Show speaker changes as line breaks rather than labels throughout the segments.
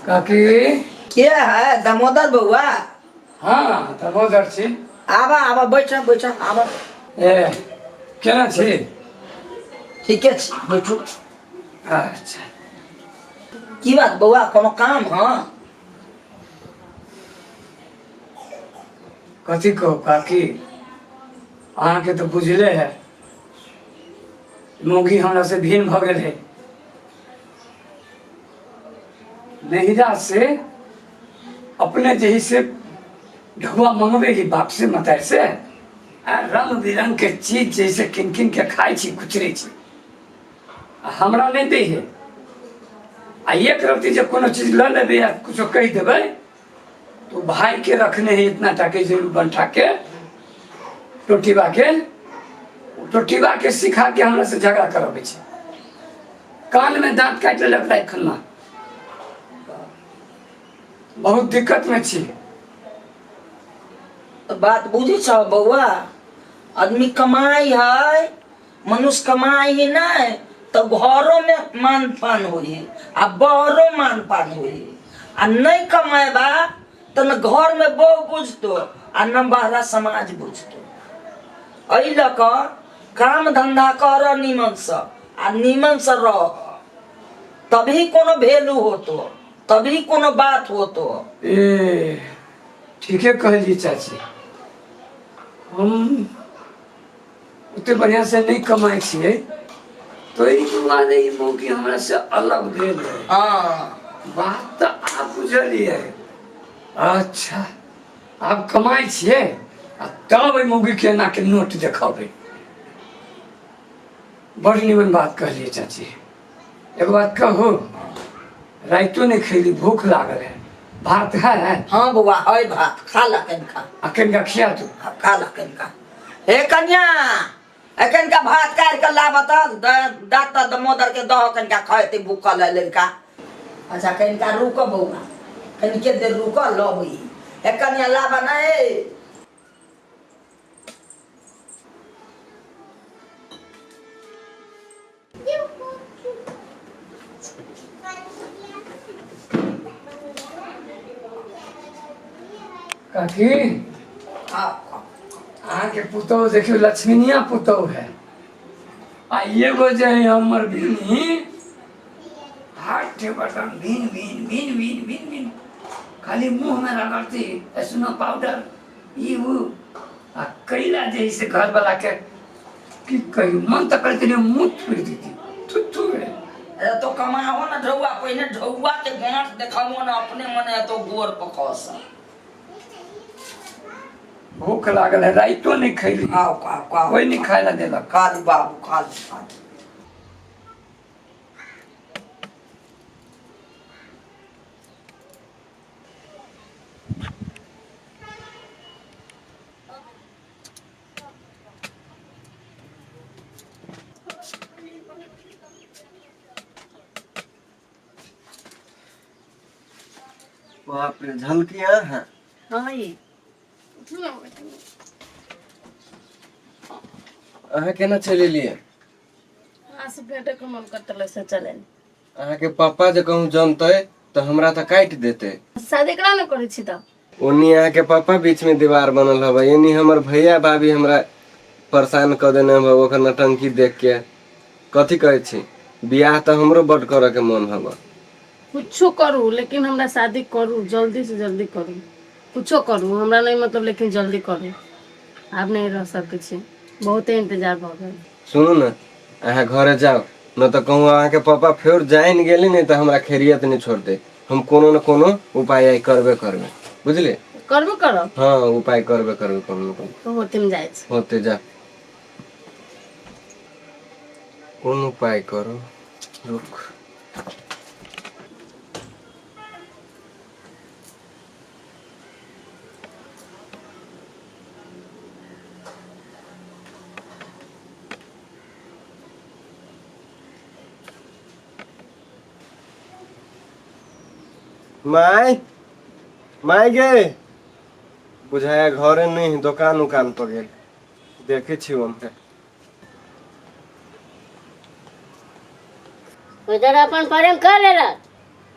काकी।
के है दामोदर बउआ?
हाँ, दामोदर छी।
आबा आबा, बैठ बैठ, आबा।
ए, केना छी?
ठीके छी, बैठू।
अच्छा।
की बात बउआ, कोनो काम? हाँ।
कथी कहू काकी, अहाँके तऽ बुझले है, मौगी हमरा से भिन्न भऽ गेल है। नहिरा से अपने जे से ढुआ मंगबे ही बाप से मतार से, आ रंग बिरंग के चीज जैसे किन किन के खाइ छी, कुचरै छी, आ हमरा नहि दै है। आ एक रत्ती जे कोनो चीज लऽ लेबै या कुछो कहि देबै तो भाई के रखने है इतना टाके जे बंठा के टोटीबा के, टोटीबा के सिखा के हमरा से झगड़ा करबै छै। कान में दांत काटि लेलक राखना। बहुत दिक्कत में छी।
बात बुझै छ बौआ, आदमी कमाई है, मनुष्य कमाई ही नहीं तो घरों में मान पान होई आ बाहरो मान पान होई, आ नहीं कमाएबा तो न घर में बहु बुझतो आ न बाहरा समाज बुझतो। एहि लऽ कऽ काम धंधा कर नीमन से आ नीमन से रह, तभी कोनो वैल्यू होतो, तभी कोनो बात होतो।
ए, ठीके कहलियै चाची, हम ओते बढ़िया से नहीं कमाई छियै तो ई दुआरे ई मौगी हमरा से अलग भेल है। बात तऽ आब बुझलियै। अच्छा, आब कमाई छियै आ तब एहि मौगी के एना के नोट देखबै। बड़ निमन बात कहलियै चाची। एगो बात कहू, राइतो नहीं खैली, भूख लागल है, भात है?
हाँ बौआ, है भात, खा ला कनिका।
आ कनिका खिया तू।
हाँ, खा ला कनिका। हे कन्या, कनिका भात काटि के लाबऽ तऽ डॉक्टर दामोदर के दह, कनिका खैते, भूखल है लड़का। अच्छा, कनिका रुक बौआ, कनिके देर रुक, लबै। हे कन्या, लाबऽ ने।
काकी, अहाँके पुतहु देखियौ, लक्ष्मीनिया पुतहु है। आ एगो जे है हमर भिनी, हाथ बर्तन भिन भिन भिन भिन भिन भिन, खाली मुँह में रगड़ती स्नो पाउडर ई उ। आ कैला जे से घर वाला के की कहियो, मन तऽ करैत रहे मुँह थुरि देती, थु थु रे।
अरे तो कमाहो न ढौआ, पहिने ढौआ के गांठ देखाबो न, अपने मने तो गोर पकस।
भूख लागल है, राइतो नहीं खैली।
खाओ खाओ खाओ।
कोई नहीं खाए ला देलक।
खा लू बाबू, खा लू, खा लू।
बाप रे, झलकिया है।
हाँ, ये
अहाँ केना चलि एलियै?
अहाँ से भेंटे के मन करतलै से चले।
अहाँके पापा जे कहूँ जनतै तऽ हमरा तऽ काटि देतै।
शादी करा ने करै छी तऽ
ओन्नी अहाँके पापा बीच में दीवार बनल हवे, एनी हमर भैया भाभी हमरा परेशान कऽ देने हवे। ओकर नटंकी देख के कथी कहै छी, बियाह तऽ हमरो बड करऽ के मन हवे।
कुछो करू, लेकिन हमरा शादी करू, जल्दी से जल्दी करू। कुछो करू, हमरा नहीं मतलब, लेकिन जल्दी करू। आब नहीं रह सकै छी, बहुते इंतजार भऽ गेल।
सुनू ने, अहाँ घरे जाउ न तऽ कहूँ अहाँके पापा फेर जानि गेली नहि तऽ हमरा खैरियत नहि छोड़तै। हम कोनो न कोनो उपाय आइ करबे करबै, बुझलियै?
करबो करब।
हाँ, उपाय करबे करबै कोनो न कोनो।
तो होते में जाइ छी।
होते जा, कोन उपाय करू, रुक। माय, माय गे, बुझाया घरे नहीं, दोकान उकान पर गेल, देखे छी हम।
उधर अपन प्रेम कर लेलक।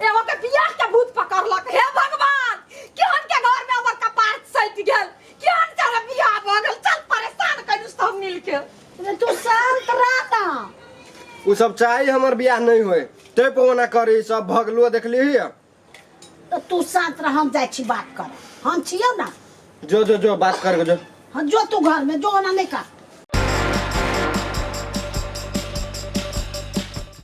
एगो के बियाह के भूत पकड़लक। हे भगवान, केहन के घर में हमर कपार सटि गेल, केहन के बियाह भऽ गेल। चल परेशान करू सब मिल के। तू शांत रह ना।
उ सब चाही हमर बियाह नहीं होए ते पर ओना करी सब भगलुआ देखली ही।
तो तू शांत रह, हम जाइ छी बात कर, हम छियौ ना।
जो जो जो बात कर जो।
हाँ, जो तू घर में जो, ओना नहीं कर।